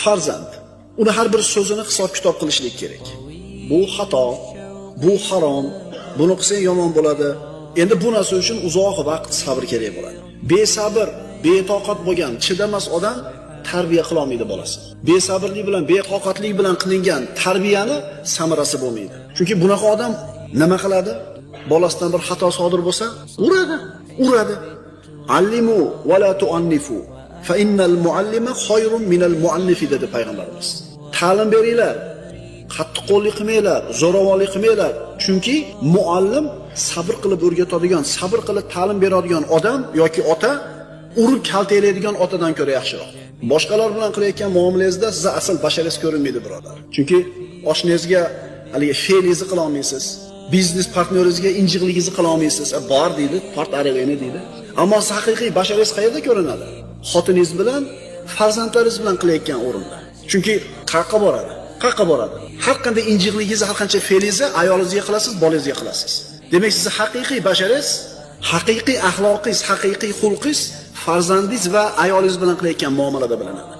Farzand. Uni har bir so'zini hisob-kitob qilishlik kerak. Bu xato, bu harom, buni qilsang yomon bo'ladi. Endi bu narsa uchun uzoq vaqt sabr kerak bo'ladi. Besabr, betoqat bo'lgan, chidamas odam tarbiya qila olmaydi bolasini. Besabrlik bilan, betoqatlik bilan qilingan tarbiyani samarasi bo'lmaydi. Chunki bunaqa odam nima qiladi? Bolasidan bir xato sodir bo'lsa, uradi, uradi. Allimu va la tuannifu fa innal muallima khayrun minal muannifi dedi payg'ambarimiz. Ta'lim beringlar, qattiqqo'llik qilmanglar, zo'ravonlik qilmanglar. Chunki muallim sabr qilib o'rgatadigan, sabr qilib ta'lim beradigan odam yoki ota urib kaltaklaydigan otadan ko'ra yaxshiroq. Boshqalar bilan qilayotgan muomalangizda sizga asl basharangiz ko'rinmaydi, birodar. Chunki oshnangizga haligi fe'lingizni qila olmaysiz. Biznes partnyoringizga injiqligingizni qila olmaysiz. Bor deydi, tort arig'ini deydi. Ammo siz haqiqiy basharangiz qayerda ko'rinadi? Xotiningiz bilan, farzandlaringiz bilan qilayotgan o'rinda. Chunki qayerqa boradi? Qayerqa boradi? Har qanday injiqligingizni, har qancha fe'lingizni ayolingizga qilasiz, bolangizga qilasiz. Demak, sizni haqiqiy basharangiz, haqiqiy axloqingiz, haqiqiy xulqingiz farzandingiz va ayolingiz bilan qilayotgan muomalada bilinadi.